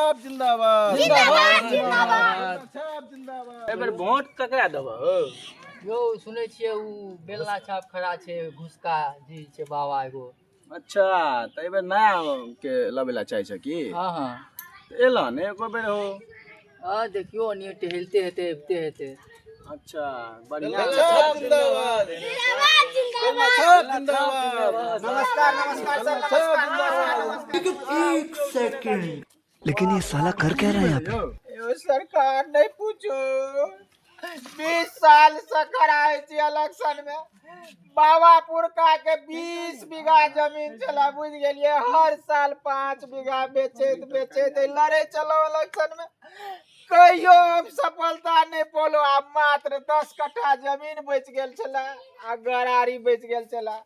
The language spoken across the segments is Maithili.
छाप जिंदाबाद, जिंदाबाद, जिंदाबाद। छाप जिंदाबाद। एहि बेर वोट ककरा देबह हौ? यौ, सुनै छियै उ बेलना छाप खड़ा छै, घुसका जी छै बाबा एगो। अच्छा, तऽ एहि बेर नया के लबै लए चाहै छ की? हँ हँ। एलह ने एको बेर हो? आ देखियौ, ओनिये टहलते हेतै, अबिते हेतै। अच्छा, बढ़िया। छाप जिंदाबाद, जिंदाबाद, जिंदाबाद। छाप जिंदाबाद। नमस्कार, नमस्कार सर, नमस्कार, नमस्कार। लेकिन ये साला कर क्या रहा है यहाँ पे? यौ सरकार, नहीं पूछू, 20 साल से कराए छी इलेक्शन में। बाबा पुरका के 20 बीघा जमीन छला, बुझ गेलियै? हर साल 5 बीघा बेचैत बेचैत लड़े चलो इलेक्शन में, कहियो हम सफलता नहीं पोलो। आब मात्र 10 कट्ठा जमीन बचि गेल छला आ गरारी बचि गेल छला।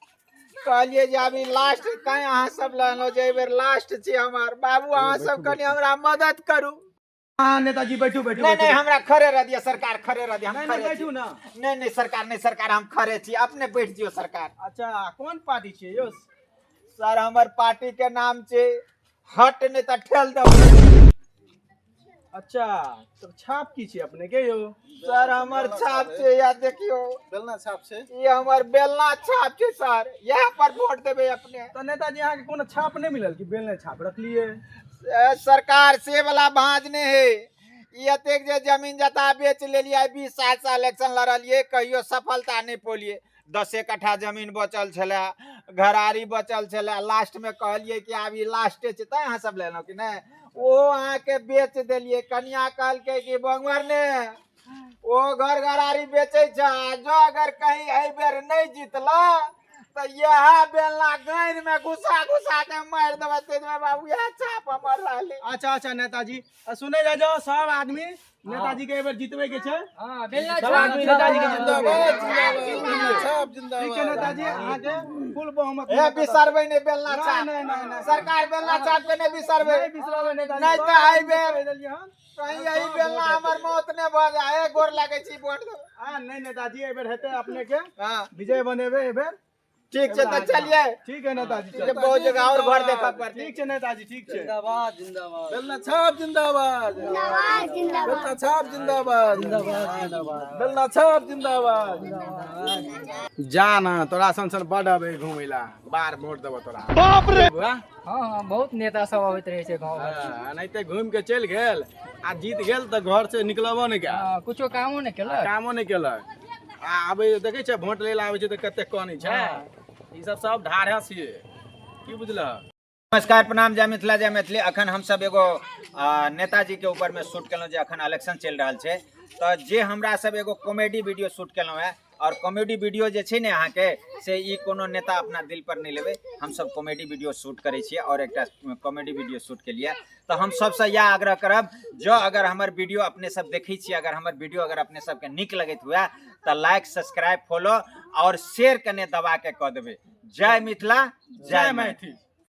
कहलियै जे अभी लास्ट, तैं अहाँ सब लगलहुँ जे एहि बेर लास्ट छी हमर। बाबू, अहाँ सब कनि हमरा मदद करू। हाँ नेताजी, बैठू बैठू। नहीं नहीं, हमरा खड़े रह दिया सरकार, खड़े रह दिया। हम नहीं, खड़े बैठू छी। ना। नहीं नहीं सरकार, नहीं सरकार, हम खड़े छी, अपने बैठ जियो सरकार। अच्छा, कोन पार्टी छियै यौ? सर, हमर पार्टी के नाम छै हट नहीं तऽ ठेल दो। अच्छा, तऽ छाप की छै अपने के यौ? सर, हमर छाप छै या देखियो। बेलना छाप छै। ई हमर बेलना छाप छै सर, इएह पर वोट देबै अपने। तऽ नेताजी, अहाँके कोनो छाप नहि मिलल कि बेलने छाप रखलियै? सरकार, से वाला भाँज नहीं है। ई एतेक जे जमीन जता बेच लेलियै, 20 साल से इलेक्शन लड़लियै, कहियो सफलता नहि पौलियै। 10 कट्ठा जमीन बचल छलै, घरारी बचल छलै। लास्टमे कहलियै कि आब ई लास्टे छै, तैं अहाँ सब लेलहुँ कि नहि। ओ अहाँके बेच देलियै। कनिया कहलकै कि बंगवर ने ओ घर घरारी बेचै छै, आ जँ अगर कहीं एहि बेर नहि जीतला तऽ इएह बेलना गानि में घुसा घुसा के मारि देबै। ताहि बाबू, इएह छाप हमर रहलै। अच्छा अच्छा नेताजी, आ सुनै जा जाओ सब आदमी, नेताजी के एहि बेर जितबै के छै। हँ, बेलना सब छाप। आदमी नेताजी के जितबै। जिंदाबाद। ठीक छै नेताजी, अहाँके फुल बहुमत। ए, बिसरबै नहि बेलना नहीं, छाप। नहीं, नहीं, नहीं। सरकार, बेलना छाप के नहि बिसरबै। नहि बिसरबै नेताजी। नहि तऽ एहि बेर कहि देलियै हन। कहीं एहि बेलना हमर मौत नहि भऽ जाय। ए, गोर लागै छी, वोट देबै। आ नहि नेताजी, एहि बेर हेतै, अपने के हँ। विजय बनेबै एहि बेर। ठीक छै, तऽ चलियै। ठीक है नेताजी, ठीक छै, चलू। बहुत जगह और घर देखऽ पड़तै। ठीक छै नेताजी, ठीक छै। जिंदाबाद जिंदाबाद, बेलना छाप जिंदाबाद। जिंदाबाद, जिंदाबाद। बेलना छाप जिंदाबाद, बेलना छाप जिंदाबाद। जा ना, तोरा सन सन बड अबै घुमै ला, बार वोट देबो तोरा, बाप रे। हँ हँ, बहुत नेता सब अबैत रहै छै गाँव घर। हाँ, एनाहिते घुमि के चलि गेल आ जीत गेल तऽ घर से निकलबो नहि कयल। हँ, कुछो कामो नहि केलक। कामो नहि केलक। आ आबै देखै छै, वोट लै लए आबै छै तऽ कते कनै छै। ई सब सब ढाढ़स छियै, की बुझलह? नमस्कार, प्रणाम, जय मिथिला, जय मैथिली। अखन हमसब एगो नेताजी के ऊपर में शूट केलहुँ, जे अखन इलेक्शन चलि रहल छै, तऽ जे हमरा सब एगो कॉमेडी वीडियो शूट केलहुँ हेँ। और कॉमेडी वीडियो जे छै ने अहाँके, से ई कोनो नेता अपना दिल पर नहि लेबै। हमसब कॉमेडी वीडियो शूट करै छियै और एकटा कॉमेडी वीडियो शूट केलियै। तऽ हम सबसँ इएह आग्रह करब, जँ अगर हमर वीडियो अपने सब देखै छियै, अगर हमर वीडियो अगर अपने सबके नीक लगैत हुए तऽ लाइक, सब्सक्राइब, फॉलो और शेयर कने दबा के कऽ देबै। जय मिथिला, जय मैथिली।